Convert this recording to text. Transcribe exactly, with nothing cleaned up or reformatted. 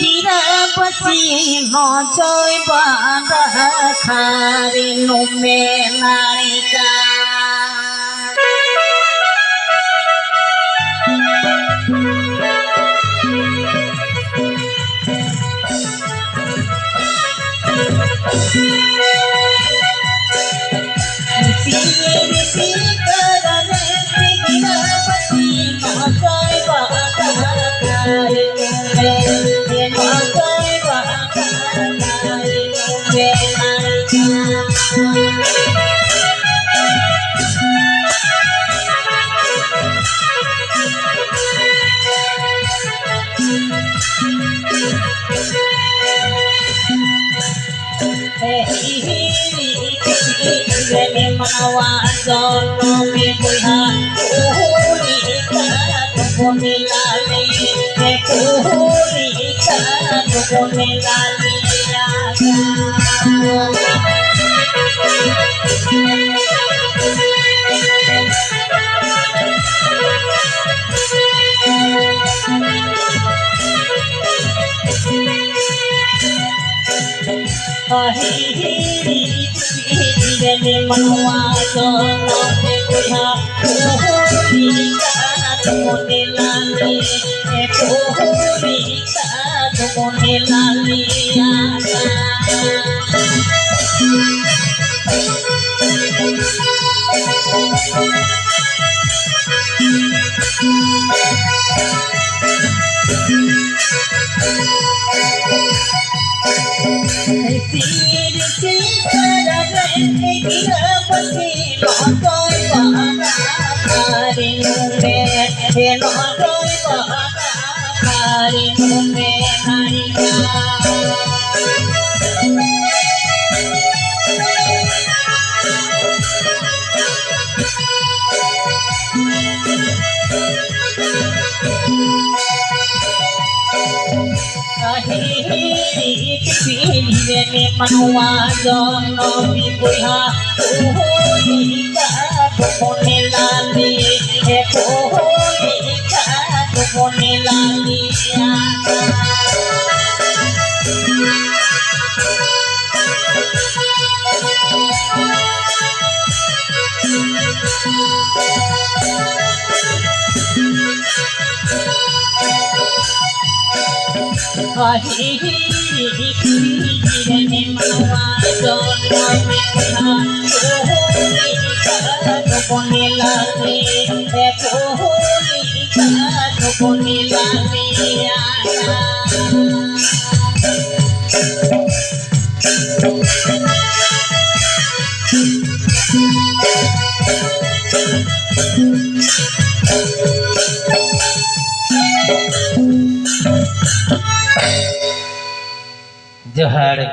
ᱜᱤᱨᱟᱹᱵᱟᱹᱥᱤ ᱢᱚᱡᱚᱭ ᱵᱟᱸᱫᱟ ᱠᱷᱟᱨᱤ ᱱᱩᱢᱮ ᱱᱟᱲᱤᱠᱟ᱾ ᱢᱟᱱᱣᱟ ᱡᱚᱱᱚᱢ ᱵᱚᱭᱦᱟ ᱩᱦᱩᱨᱤ ᱠᱟᱫ ᱵᱚᱱ ᱞᱟᱞᱮ, ᱩᱦᱩᱨᱤ ᱠᱟᱫ ᱵᱚᱱ ᱞᱟᱞᱮᱭᱟ᱾ ᱟᱹᱦᱤ ᱦᱤᱲᱤ ᱯᱤᱲᱤ ᱨᱮᱱ ᱢᱟᱱᱣᱟ ᱫᱚ ᱱᱚᱛᱮ ᱵᱚᱭᱦᱟ ᱠᱩᱦᱩᱨᱤ ᱠᱟᱫ ᱢᱚᱱᱮ ᱞᱟᱞᱮ, ᱠᱩᱦᱩᱨᱤ ᱠᱟᱫ ᱢᱚᱱᱮ ᱞᱟᱞᱮᱭᱟ᱾ ᱛᱤᱨ ᱥᱤᱠᱟᱨ ᱨᱮ ᱜᱤᱨᱟᱹᱵᱟᱹᱥᱤ ᱱᱚᱛᱚᱭ ᱵᱟᱦᱟ ᱠᱟᱨᱤ ᱱᱩᱢᱮ, ᱱᱚᱛᱚᱭ ᱵᱟᱦᱟ ᱠᱟᱨᱤ ᱱᱩᱢᱮ ᱱᱟᱲᱤᱭᱟ᱾ ᱢᱟᱱᱣᱟ ᱡᱚᱱᱚᱢ ᱵᱚᱭᱦᱟ ᱠᱩᱦᱩᱨᱤ ᱠᱟᱫ ᱢᱚᱱᱮ ᱞᱟᱞᱮ, ᱠᱩᱦᱩᱨᱤ ᱠᱟᱫ ᱢᱚᱱᱮ ᱞᱟᱞᱮᱭᱟ᱾ ᱡᱚᱦᱟᱨ᱾